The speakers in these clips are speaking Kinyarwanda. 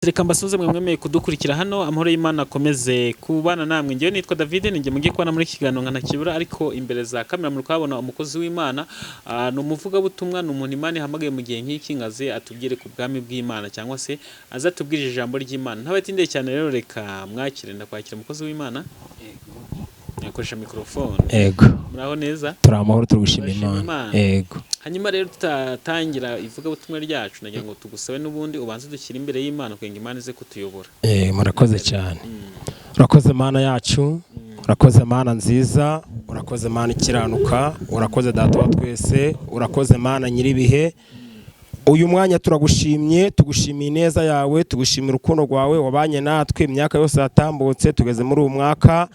Reka mbasuhuze mwe mwemeye kudukurikira hano. Amahoro y'Imana akomeze kubana namwe. Ngewe nitwa David, ninjye mugiye kubana muri iki kiganiro nkanakibura, ariko imbere za kamera muri kuhabona umukozi w'Imana. Ni umuvugabutumwa, ni umuntu Imana ihamagaye mu gihe nk'iki ngo aze atubwire ku bwami bw'Imana cyangwa se aze atubwire ijambo ry'Imana. Ntabatindeye cyane rero, reka mwakire. Ndakwakira, umukozi w'Imana, yakoresha mikorofone. Yego. Muraho neza? Turi amahoro, turi gushima Turashima Imana. Imana. Yego. Hanyuma rero, tutatangira ivugabutumwa ryacu, nagira ngo tugusabe n'ubundi ubanze dushyire imbere y'Imana kugira ngo Imana ize kutuyobora. Murakoze cyane. Urakoze Mana yacu, urakoze Mana nziza, urakoze Mana ikiranuka, urakoze Data wa twese, urakoze Mana nyir'ibihe. Uyu mwanya turagushimye, tugushimiye ineza yawe, tugushimira urukundo rwawe wabanye natwe imyaka yose yatambutse tugeze muri uyu mwaka.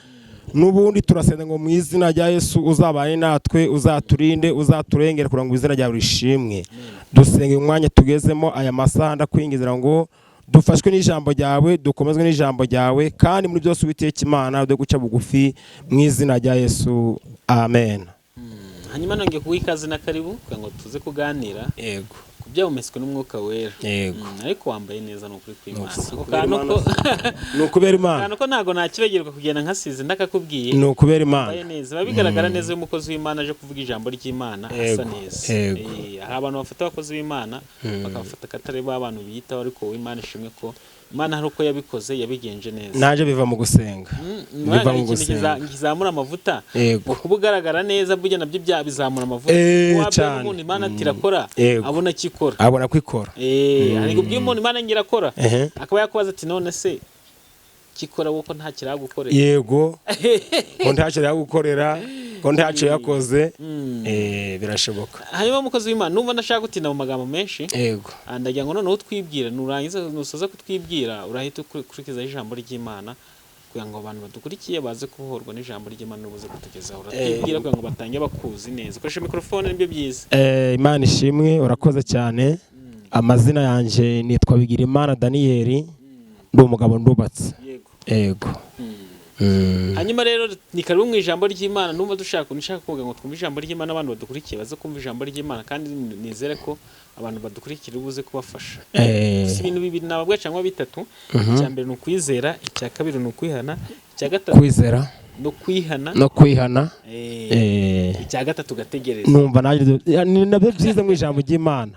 N'ubundi turasenga ngo mu izina rya Yesu uzabane natwe, uzaturinde, uzaturengere kugira ngo izina ryawe rishimwe. Dusenga uyu mwanya tugezemo, aya masaha, ndakwingingira ngo dufashwe n'ijambo ryawe, dukomezwe n'ijambo ryawe, kandi muri byose, Uwiteka Imana, ude guca bugufi mu izina rya Yesu, amen. Hanyuma nongeye kuguha ikaze na karibu kugira ngo tuze kuganira Yego. ku byahumetswe n'Umwuka Wera. Yego. Ariko wambaye neza, ni ukuri kw'Imana. Ni Ako ukubera kantu Imana. ko Ni ukubera Imana. Akantu ko ntabwo nakibagirwa kugenda nkasize ndakakubwiye. Ni ukubera Wambaye Imana. neza, biba bigaragara neza iyo umukozi w'Imana aje kuvuga ijambo ry'Imana asa neza. Yego. Hari abantu bafata abakozi b'Imana bakabafata akatari ba bantu biyitaho, ariko wowe Imana ishimwe ko Imana hari uko yabikoze, yabigenje neza. Naje biva mu gusenga. Biva hari mu ikintu gusenga. kizamura amavuta. Yego. Ngo kuba ugaragara neza burya nabyo bizamura amavuta. Eh, Wabwira cyane. umuntu Imana ati irakora, abona akikora. Abona kwikora. Hari ubwo umuntu Imana ngira akora, akaba yakubaza ati: "None se kikora wowe ko nta kiragukorera?" Yego, ko ntacyo yagukorera, ko ntacyo yakoze. Birashoboka. Hanyuma, umukozi w'Imana, numva ndashaka gutinda mu magambo menshi. Yego. Ndagira ngo noneho utwibwire. Nurangiza, nusoza kutwibwira, urahita ukurikizaho ijambo ry'Imana kugira ngo abantu badukurikiye baze kubohorwa n'ijambo ry'Imana ubuze kutugezaho. Uratwibwira kugira ngo batange bakuzi neza. Ukoresha mikorofone, nibyo byiza. Imana ishimwe, urakoze cyane. Amazina yanjye nitwa Bigirimana Daniyeli, ndi umugabo, ndubatse. Yego. Hanyuma rero ni karibu mu ijambo ry'Imana. Numva dushaka, nshaka kuvuga ngo twumve ijambo ry'Imana, abantu badukurikiye baze kumva ijambo ry'Imana, kandi nizere ko abantu badukurikira buze kubafasha. Gusa ibintu bibiri nababwa cyangwa bitatu: icya mbere ni ukwizera, icya kabiri ni ukwihana, icya gatatu Kwizera no kwihana. No kwihana. Icya gatatu ugategereza. Numva nanjye ni nabyo byiza mu ijambo ry'Imana.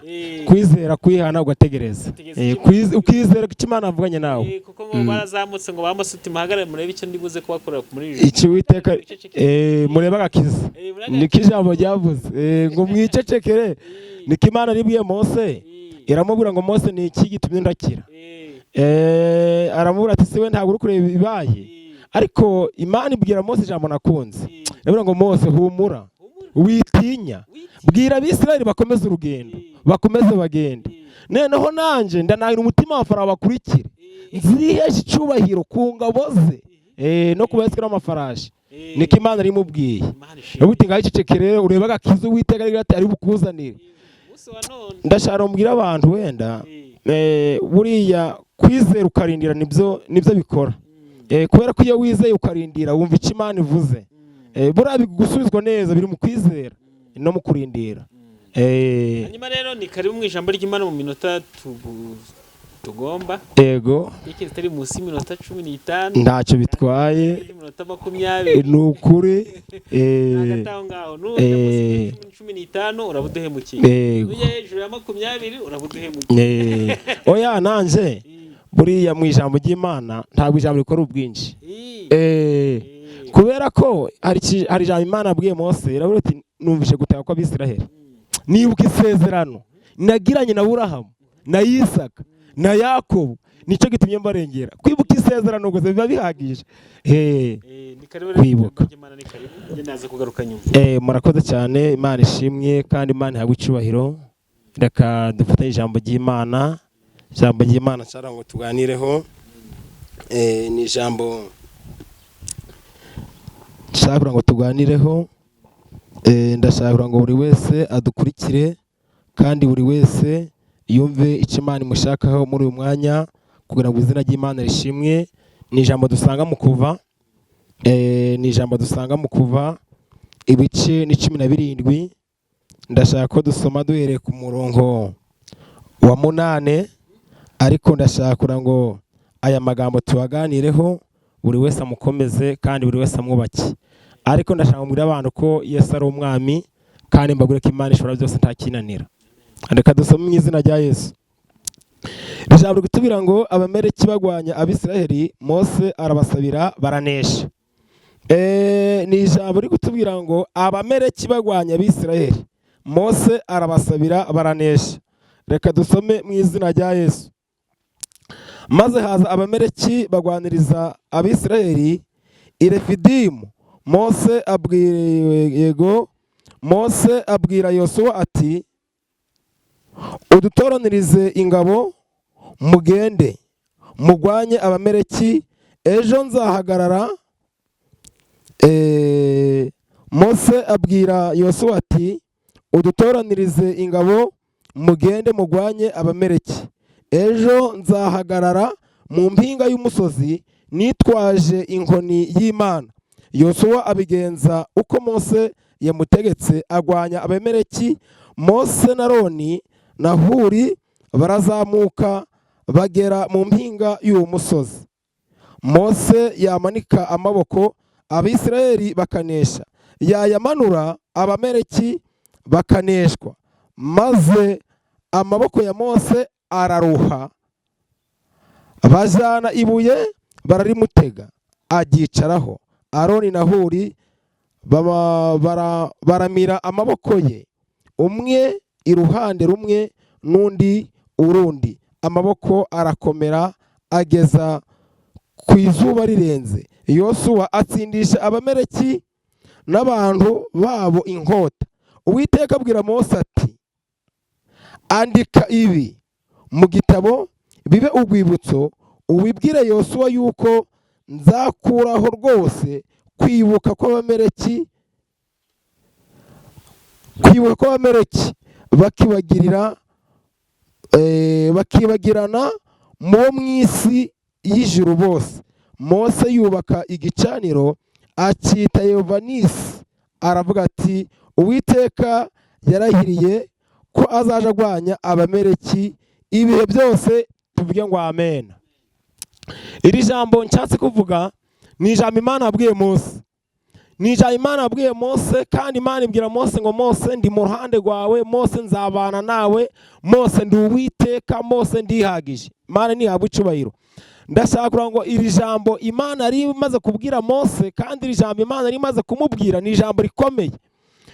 Kwizera, kwihana, ugategereza. Ugategereza icyo Ukizera ko icyo Imana avuganye nawe. Kuko ngo barazamutse ngo bamose uti: "Muhagarare murebe icyo ndi buze kubakorera muri iri joro." Icyo Uwiteka, murebe agakiza. Murebe. Niko ijambo ryavuze. Ngo mwicecekere, niko Imana ribwiye Mose, iramubwira ngo: "Mose, ni iki gitumye ndakira?" Aramubwira ati: "Si we, ntabwo uri kureba ibibaye?" Ariko Imana ibwira Mose ijambo nakunze, irabwira ngo: "Mose, humura, witinya, bwira Abisirayeli bakomeze urugendo, bakomeze bagende. Noneho nanjye ndanahira umutima wa Farawo bakurikire, nziheshe icyubahiro ku ngabo ze no ku bahetswe n'amafarashi." Niko Imana irimubwiye. Imana ishimwe. Iravuga iti: "Ngaho icecekere rero urebe agakiza Uwiteka ari bukuzanire." Umunsi wa none. Ndashaka mbwira abantu wenda, buriya kwizera ukarindira nibyo bikora. Kubera ko iyo wizeye ukarindira, wumva icyo Imana ivuze. Buriya gusubizwa neza biri mu kwizera no mu kurindira. Hanyuma rero ni karibu mu ijambo ry'Imana mu minota tugomba tekereza itari munsi y'iminota 15. Ntacyo bitwaye. Iminota 20. Ni ukuri. Hagati aho ngaho, nujya munsi 15 uraba uduhemukiye. Nujya hejuru ya 20 uraba uduhemukiye. Oya, nanje buriya mu ijambo ry'Imana ntabwo ijambo rikora ubwinshi. Kubera ko hari ijambo Imana yabwiye Mose, iravuga iti: "Numvise gutaka kw'Abisiraheli, nibuka isezerano nagiranye na Aburahamu na Isaka na Yakobo, nicyo gitumye mbarengera." Kwibuka isezerano gusa biba bihagije. Ni karibu rero. Kwibuka. Ijambo ry'Imana ni karibu. Njye naza kugaruka nyuma. Murakoze cyane, Imana ishimwe kandi Imana ihabwe icyubahiro. Reka dufate ijambo ry'Imana. Ijambo ry'Imana nshaka ngo tuganireho, ni ijambo nshaka kugira ngo tuganireho. Ndashaka kugira ngo buri wese adukurikire kandi buri wese yumve icyo Imana imushakaho muri uyu mwanya kugira ngo izina ry'Imana rishimwe. Ni ijambo dusanga mu Kuva, ni ijambo dusanga mu Kuva, ibice ni 17. Ndashaka ko dusoma duhereye ku murongo wa 8. Ariko ndashaka kugira ngo aya magambo tuyaganireho, buri wese amukomeze kandi buri wese amwubake. Ariko ndashaka kubwira abantu ko Yesu ari umwami, kandi mbabwire ko Imana ishobora byose, ntakinanira. Reka dusome mu izina rya Yesu. Ijambo kutubwira ngo Abameleki bagwanya Abisiraheli, Mose arabasabira baranesha. Ni ijambo riri kutubwira ngo Abameleki bagwanya Abisiraheli, Mose arabasabira baranesha. Reka dusome mu izina rya Yesu. Maze haza Abameleki bagwaniriza Abisiraheli i Refidimu. Mose abwira, yego, Mose abwira Yosuwa ati: "Udutoranirize ingabo, mugende mugwanye Abameleki, ejo nzahagarara." Mose abwira Yosuwa ati: "Udutoranirize ingabo, mugende mugwanye Abameleki. Ejo nzahagarara mu mpinga y'umusozi nitwaje inkoni y'Imana." Yosuwa abigenza uko Mose yamutegetse, agwanya Abameleki. Mose na Aroni na Huri barazamuka bagera mu mpinga y'uwo musozi. Mose yamanika amaboko, Abisirayeli bakanesha, yayamanura, Abameleki bakaneshwa. Maze amaboko ya Mose araruha, bajyana ibuye bararimutega, aryicaraho. Aroni na Huri baramira amaboko ye, umwe iruhande rumwe n'undi urundi. Amaboko arakomera ageza ku izuba rirenze. Yosuwa atsindisha Abameleki n'abantu babo inkota. Uwiteka abwira Mose ati: "Andika ibi mu gitabo bibe urwibutso, ubibwire Yosuwa yuko nzakuraho rwose kwibuka kw'Abameleki bakibagirira bakibagirana mu bo mu isi y'ijuru bose." Mose yubaka igicaniro, acyita Yehova-Nisi. Aravuga ati: "Uwiteka yarahiriye ko azaja agwanya Abameleki ibihe byose." Tuvuge ngo amen. Iri jambo nshatse kuvuga ni ijambo Imana yabwiye Mose, ni ijambo Imana yabwiye Mose. Kandi Imana ibwira Mose ngo: "Mose, ndi mu ruhande rwawe. Mose, nzabana nawe. Mose, ndi Uwiteka. Mose, ndihagije." Imana ntihabwa icubahiro. Ndashaka kugira ngo iri jambo Imana yari imaze kubwira Mose, kandi iri jambo Imana yari imaze kumubwira ni ijambo rikomeye,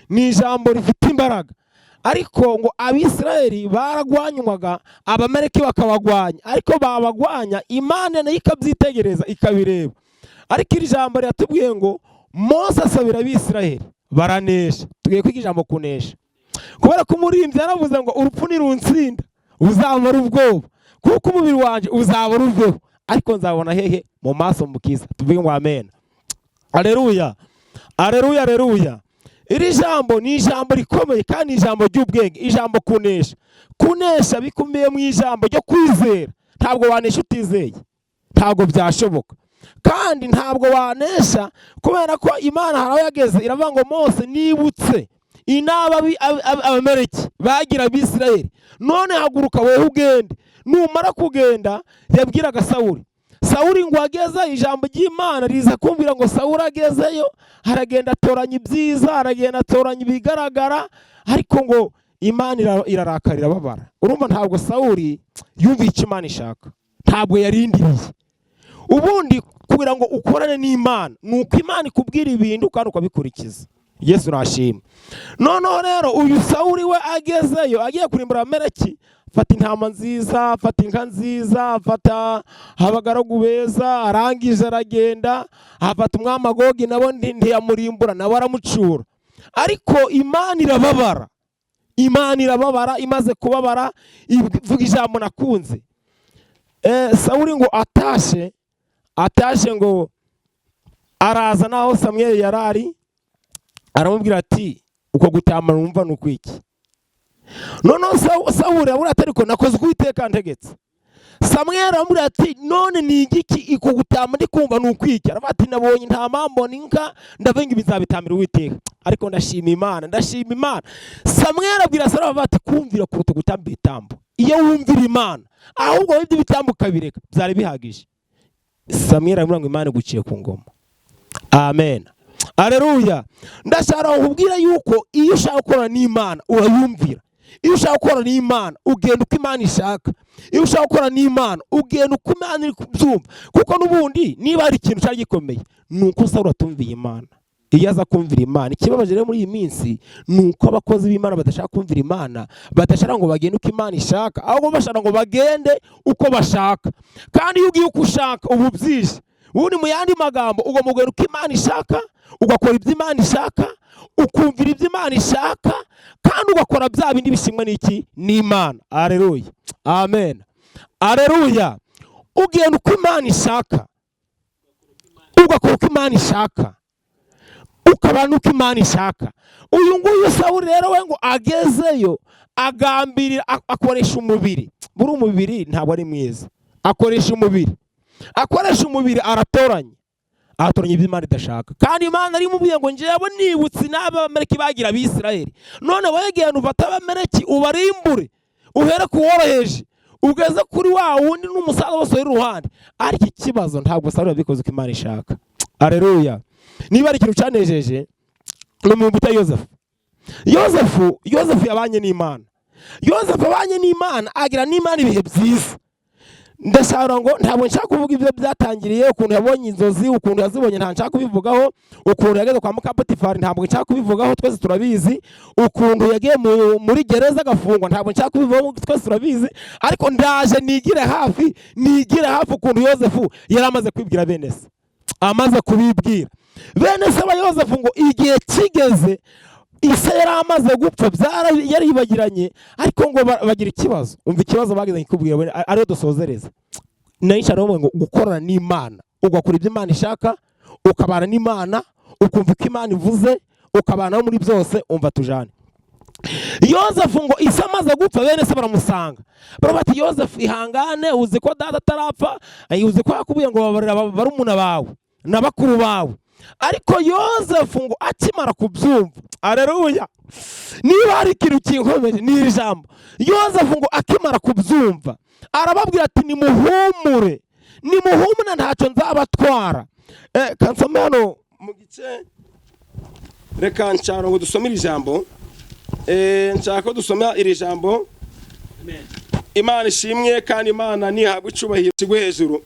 ni ijambo rifite imbaraga. Ariko ngo Abisirayeli baragwanywaga, Abameleki bakabagwanya, ariko babagwanya Imana nayo ikabyitegereza, ikabireba. Ariko iri jambo riratubwiye ngo Mose asabira Abisirayeli baranesha. Tugiye kwiga ijambo kunesha, kubera ko umuririmbyi yaravuze ngo: "Urupfu niruntsinda uzabara ubwoba, kuko umubiri wanjye uzabara uveho, ariko nzabona hehe mu maso mukiza." Tuvuge ngo amen. Aleluya, aleluya, aleluya. Iri jambo ni ijambo rikomeye kandi ni ijambo ry'ubwenge. Ijambo kunesha, kunesha bikubiye mu ijambo ryo kwizera. Ntabwo wanesha utizeye, ntabwo byashoboka. Kandi ntabwo wanesha, kubera ko Imana hari aho yageze iravuga ngo: "Mose, nibutse inaba Abameleki bagira Abisirayeli. None haguruka wowe ugende." Numara kugenda, yabwiraga Sawuli. Sawuli ngo ageze, ijambo ry'Imana riza kumbwira ngo Sawuli agezeyo, aragenda atoranya ibyiza, aragenda atoranya ibigaragara, ariko ngo Imana irarakara, irababara. Urumva, ntabwo Sawuli yumviye icyo Imana ishaka, ntabwo yarindiriye. Ubundi kugira ngo ukorane n'Imana ni uko Imana ikubwira ibintu kandi ukabikurikiza. Yesu urashima. Noneho rero uyu Sawuli we agezeyo, agiye kurimbura Abameleki, fata intama nziza, fata inka nziza, afata abagaragu beza, arangije aragenda afata umwami Agogi, nabo ntiyamurimbura, nawe aramucura. Ariko Imana irababara, Imana irababara. Imaze kubabara ivuga ijambo nakunze. Sawuli ngo atashe ngo araza naho Samweli yari ari, aramubwira ati: "Uko gutama numva ni ukwiki?" Noneho Sawuli arabura ati: "Ariko nakoze uko Uwiteka antegetse." Samweli aramubwira ati: "None ni igiki uko gutama ndi kumva, ni ukwiki?" Aravuga ati: "Nabonye intama, mbona inka, ndavuga ngo ibi nzabitambira Uwiteka. Ariko ndashima Imana, ndashima Imana." Samweli abwira Sawuli ati: "Kumvira kuruta gutamba ibitambo." Iyo wumvira Imana, ahubwo wowe iby'ibitambo ukabireka, byari bihagije. Samweli aramubwira ngo Imana iguciye ku ngoma. Amen, aleluya. Ndashaka kukubwira yuko iyo ushaka gukorana n'Imana urayumvira. Iyo ushaka gukorana n'Imana ugenda uko Imana ishaka. Iyo ushaka gukorana n'Imana ugenda uko Imana iri kubyumva. Kuko n'ubundi niba hari ikintu cyari gikomeye, ni uko Sawuli atumviye Imana. Iyo aza kumvira Imana. Ikibabaje rero muri iyi minsi ni uko abakozi b'Imana badashaka kumvira Imana, badashaka ngo bagende uko Imana ishaka, ahubwo bashaka ngo bagende uko bashaka. Kandi iyo ugiye uko ushaka uba ubyishe. Ubundi mu yandi magambo, ugomba kugenda uko Imana ishaka, ugakora ibyo Imana ishaka, ukumvira ibyo Imana ishaka, kandi ugakora bya bindi bishimwa n'iki? N'Imana. Aleluya, amen, aleluya. Ugenda uko Imana ishaka, ugakora uko Imana ishaka, ukabana uko Imana ishaka. Uyu nguyu Sawuli rero we ngo agezeyo agambirira, akoresha umubiri. Buri umubiri ntabwo ari mwiza. Akoresha umubiri, akoresha umubiri, aratoranya, aratoranya ibyo Imana idashaka. Kandi Imana arimubwiye ngo njyewe nibutse n'Abamaleki bagira Abisirayeli, none wegera ufate Abamaleki ubarimbure, uhere ku woroheje ugeze kuri wa wundi n'umusaza, bose uri iruhande. Ariko ikibazo, ntabwo Sawuli yabikoze uko Imana ishaka. Aleluya. Niba ari ikintu cyanejeje ni umuntu bita Yozefu. Yozefu yabanye n'Imana. Yozefu abanye n'Imana, agira n'Imana ibihe byiza. Ndashaka ngo, ntabwo nshaka kuvuga ibyo byatangiriye, ukuntu yabonye inzozi, ukuntu yazibonye, nta nshaka kubivugaho. Ukuntu yageze kwa muka Potifari, ntabwo nshaka kubivugaho, twese turabizi. Ukuntu yagiye muri gereza agafungwa, ntabwo nshaka kubivugaho, twese turabizi. Ariko ndaje nigire hafi ukuntu Yozefu yari amaze kwibwira bene se. Amaze kubibwira bene se ba Yozefu, ngo igihe kigeze, ise yari amaze gupfa, yaribagiranye, ariko ngo bagira ikibazo. Umva ikibazo bagize nkikubwira, ariyo dusozereza. Nayo ngo gukorana n'Imana, ugakora ibyo Imana ishaka, ukabana n'Imana, ukumva uko Imana ivuze, ukabana muri byose. Umva tujane. Yozefu ngo ise amaze gupfa, bene se baramusanga, baravuga bati: "Yozefu, ihangane, uzi ko data atarapfa, uzi ko yakubwiye ngo babarira barumuna bawe na bakuru bawe." Ariko Yozefu ngo akimara kubyumva, areruya, niba hari ikintu kinkomeje ni iri jambo. Yozefu ngo akimara kubyumva arababwira ati: "Nimuhumure, nimuhumure, ntacyo nzabatwara." Kansome hano mu gice, reka nshaka ngo dusome iri jambo. Nshaka ko dusoma iri jambo. Imana ishimwe kandi Imana ntihabwe icyubahiro kigwe hejuru.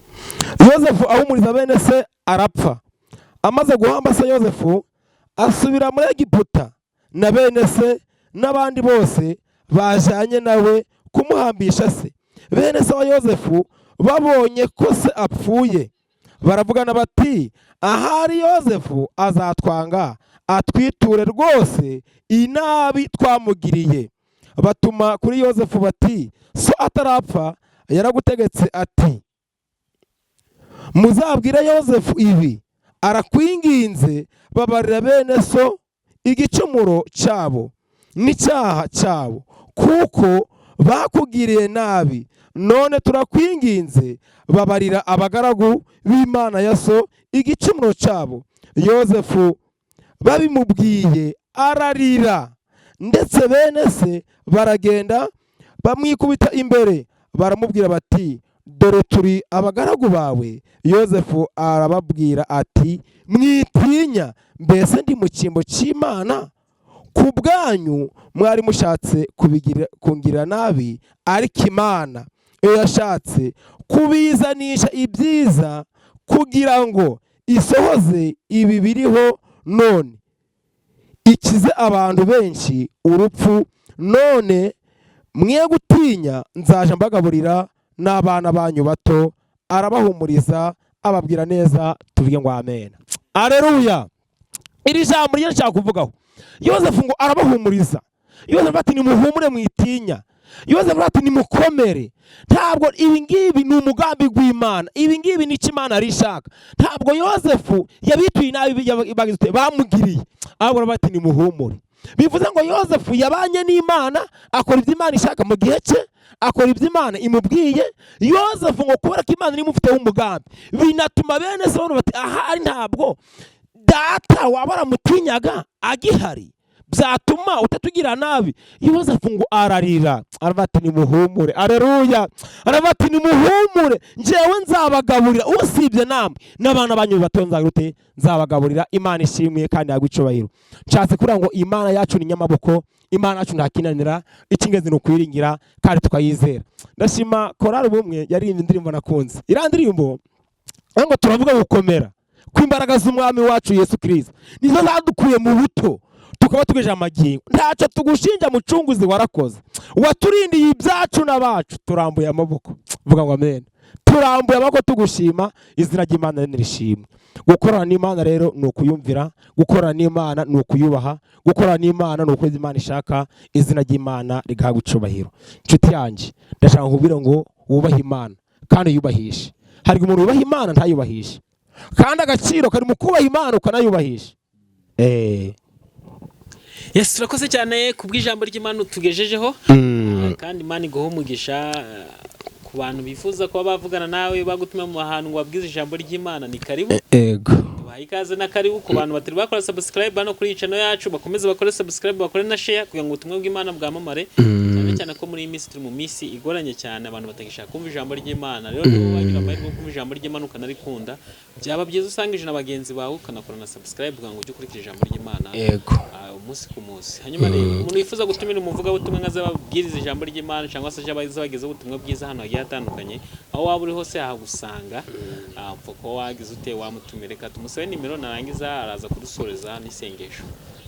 Yozefu ahumuriza bene se, arapfa. Amaze guhamba se, Yozefu asubira muri Egiputa na bene se n'abandi bose bajyanye nawe kumuhambisha se. Bene se wa Yozefu babonye ko se apfuye, baravugana bati: "Ahari Yozefu azatwanga, atwiture rwose inabi twamugiriye." Batuma kuri Yozefu bati: "So atarapfa yaragutegetse ati: 'Muzabwire Yozefu ibi: Arakwinginze, babarira bene so igicumuro cyabo n'icyaha cyabo, kuko bakugiriye nabi. None turakwinginze, babarira abagaragu b'Imana ya so igicumuro cyabo.'" Yozefu babimubwiye ararira. Ndetse bene se baragenda bamwikubita imbere, baramubwira bati: "Dore turi abagaragu bawe." Yozefu arababwira ati: "Mwitinya, mbese ndi mu cyimbo cy'Imana? Ku bwanyu mwari mushatse kungirira nabi, ariko Imana iyo yashatse kubizanisha ibyiza, kugira ngo isohoze ibi biriho none, ikize abantu benshi urupfu. None mwe gutinya, nzaja mbagaburira n'abana banyu bato." Arabahumuriza, ababwira neza. Tuvuge ngo amen, aleluya. Iri jambo ryo nshaka kuvugaho. Yozefu ngo arabahumuriza. Yozefu ati: "Nimuhumure, mwitinya." Yozefu ati: "Nimukomere." Ntabwo ibi ngibi ni umugambi w'Imana, ibi ngibi ni icyo Imana yari ishaka. Ntabwo Yozefu yabituye nabi bamugiriye, ahubwo bati: "Nimuhumure." Bivuze ngo Yozefu yabanye n'Imana, akora ibyo Imana ishaka mu gihe cye, akora ibyo Imana imubwiye. Yozefu ngo kubera ko Imana imufiteho umugambi, binatuma bene se babona bati: "Ahari ntabwo data waba waramutinyaga agihari." Byatuma utatugira nabi. Yozefu ngo ararira, aravuga ati: "Nimuhumure." Aleluya! Aravuga ati: "Nimuhumure, njyewe nzabagaburira, usibye namwe n'abana banyu bato nzagira ute? Nzabagaburira." Imana ishimwe kandi yagwa icubahiro. Nshatse kuvuga ngo Imana yacu ni nyamaboko, Imana yacu ntakinanira. Icy'ingenzi ni ukwiringira kandi tukayizera. Ndashima Korali Ubumwe yaririmbye indirimbo nakunze. Iriya ndirimbo ngo turavuga gukomera kw'imbaraga z'Umwami wacu Yesu Kirisito, nizo zadukuye mu buto tukaba tugejeje amagingo. Ntacyo tugushinja, Mucunguzi, warakoze, waturindiye ibyacu n'abacu. Turambuye amaboko, vuga ngo amen. Turambuye amaboko tugushima, izina ry'Imana nirishimwe. Gukorana n'Imana rero ni ukuyumvira, gukorana n'Imana ni ukuyubaha, gukorana n'Imana ni uko Imana ishaka, izina ry'Imana rigahabwa icubahiro. Inshuti yanjye, ndashaka nkubwire ngo wubahe Imana kandi uyubahishe. Hari umuntu wubaha Imana ntayubahishe, kandi agaciro kari mu kubaha Imana ukanayubahisha. Yes, turakoze cyane ku bw'ijambo ry'Imana utugejejeho. Kandi Imana iguhe umugisha. Ku bantu bifuza kuba bavugana nawe, bagutuma mu hantu ngo babwize ijambo ry'Imana, ni karibu. Ego. Tubahaye ikaze na karibu. Ku bantu batari bakora subscribe hano kuri iyi channel yacu, bakomeze bakore subscribe, bakore na share kugira ngo ubutumwa bw'Imana bwamamare, cyane cyane ko muri iyi minsi turi mu minsi igoranye cyane, abantu batagishaka kumva ijambo ry'Imana. Rero niba wagira amahirwe yo kumva ijambo ry'Imana ukanarikunda, byaba byiza usangije na bagenzi bawe, ukanakora na subscribe kugira ngo ujye ukurikira ijambo ry'Imana umunsi ku munsi. Hanyuma rero, umuntu wifuza gutumira umuvugabutumwa nka ababwiriza ijambo ry'Imana cyangwa se abagezaho ubutumwa bwiza ahantu hagiye hatandukanye, aho waba uri hose yahagusanga. Upfa kuba wagize ute? Wamutumira. Reka tumusabe nimero, narangiza araza kudusoreza n'isengesho.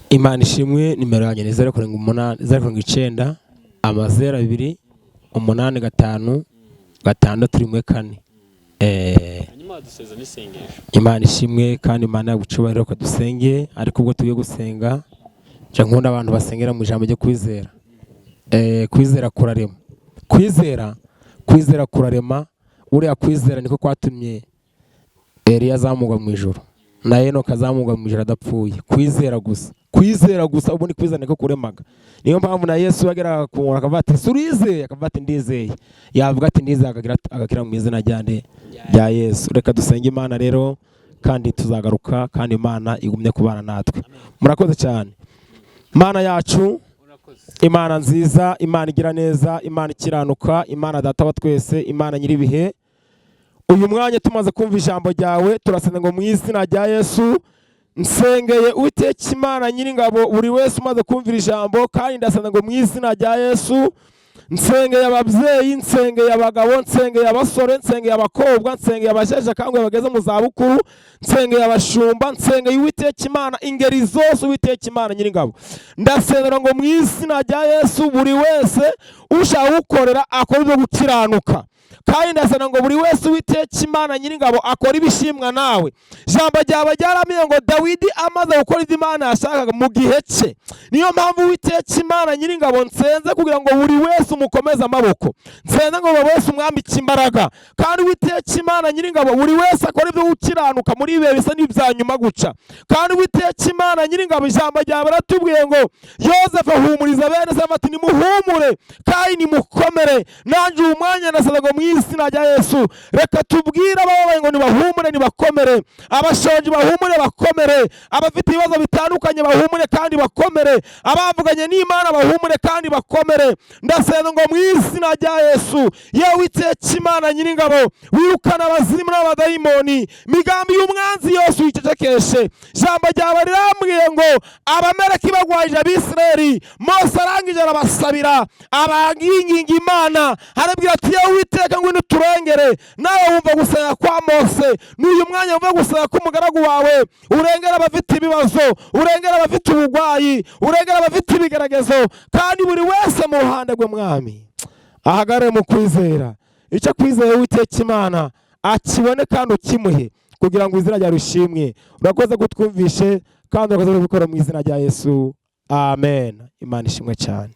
Imana ishimwe. Nimero yanjye ni 078, 079, 0 2 8 5 6 1 4. Hanyuma badusoreza n'isengesho. Imana ishimwe kandi Imana yagucubahiro. Ko dusenge, ariko ubwo tugiye gusenga, nca nkunda abantu basengera mu ijambo ryo kwizera. Kwizera kurarema, kwizera kurarema. Buriya kwizera niko kwatumye Eliya azamurwa mu ijuru na Enoka azamurwa mu ijuru adapfuye. Kwizera gusa, kwizera gusa. Ubundi kwizera niko kuremaga. Niyo mpamvu na Yesu yageraga ku muntu akavuga ati: "Ese urizeye?" Akavuga ati: "Ndizeye." Yavuga ati: "Ndizeye," akagira agakira mu izina rya nde? Rya Yesu. Reka dusenge Imana rero, kandi tuzagaruka, kandi Imana igumye kubana natwe. Murakoze cyane. Imana yacu, Urakoze. Imana nziza, Imana igira neza, Imana ikiranuka, Imana Data wa twese, Imana nyir'ibihe, uyu mwanya tumaze kumva ijambo ryawe, turasenga ngo mu izina rya Yesu, nsengeye Uwiteka Imana nyiringabo buri wese umaze kumvira ijambo, kandi ndasenga ngo mu izina rya Yesu, nsengeye ababyeyi, nsengeye abagabo, nsengeye abasore, nsengeye abakobwa, nsengeye abasheshe akanguhe bageze mu zabukuru, nsengeye abashumba, nsengeye Uwiteka Imana ingeri zose. Uwiteka Imana nyiringabo, ndasengera ngo mu izina rya Yesu, buri wese ushaka gukorera akora ibyo gukiranuka, kandi ndasaba ngo buri wese, Uwiteka Imana nyiringabo, akora ibishimwa nawe. Ijambo ryawe ryaramenye ngo Dawidi amaze gukora ibyo Imana yashakaga mu gihe cye. Niyo mpamvu, Uwiteka Imana nyiringabo, nsenze kugira ngo buri wese umukomeze amaboko, nsenze ngo buri wese umwambike imbaraga, kandi Uwiteka Imana nyiringabo, buri wese akora ibyo gukiranuka muri ibihe bisa n'ibya nyuma guca. Kandi Uwiteka Imana nyiringabo, ijambo ryawe baratubwiye ngo Yozefu ahumuriza bene se ati: "Nimuhumure kandi nimukomere." Nanjye uyu mwanya ndasaba ngo mu izina rya Yesu, reka tubwire abababaye ngo nibahumure, nibakomere, abashonji bahumure bakomere, abafite ibibazo bitandukanye bahumure kandi bakomere, abavuganye n'Imana bahumure kandi bakomere. Ndasenga ngo mu izina rya Yesu, yewe Uwiteka Imana nyiringabo, wirukana abazimu n'abadayimoni, imigambi y'umwanzi yose uyicecekeshe. Ijambo ryawe rirambwiye ngo Abameleki bagwanyije Abisirayeli, Mose arangije arabasabira, abanginginga Imana, arabwira ati: "Yewe Uwiteka, ngwino uturengere." Nawe wumva gusenga kwa Mose, n'uyu mwanya wumva gusenga k'umugaragu wawe, urengera abafite ibibazo, urengera abafite uburwayi, urengera abafite ibigeragezo, kandi buri wese mu ruhande rwe, Mwami, ahagarare mu kwizera. Icyo kwizera, Uwiteka Imana, akibone kandi ukimuhe kugira ngo izina ryawe rishimwe. Urakoze kutwumvishe kandi urakoze kubikora mu izina rya Yesu, amen. Imana ishimwe cyane.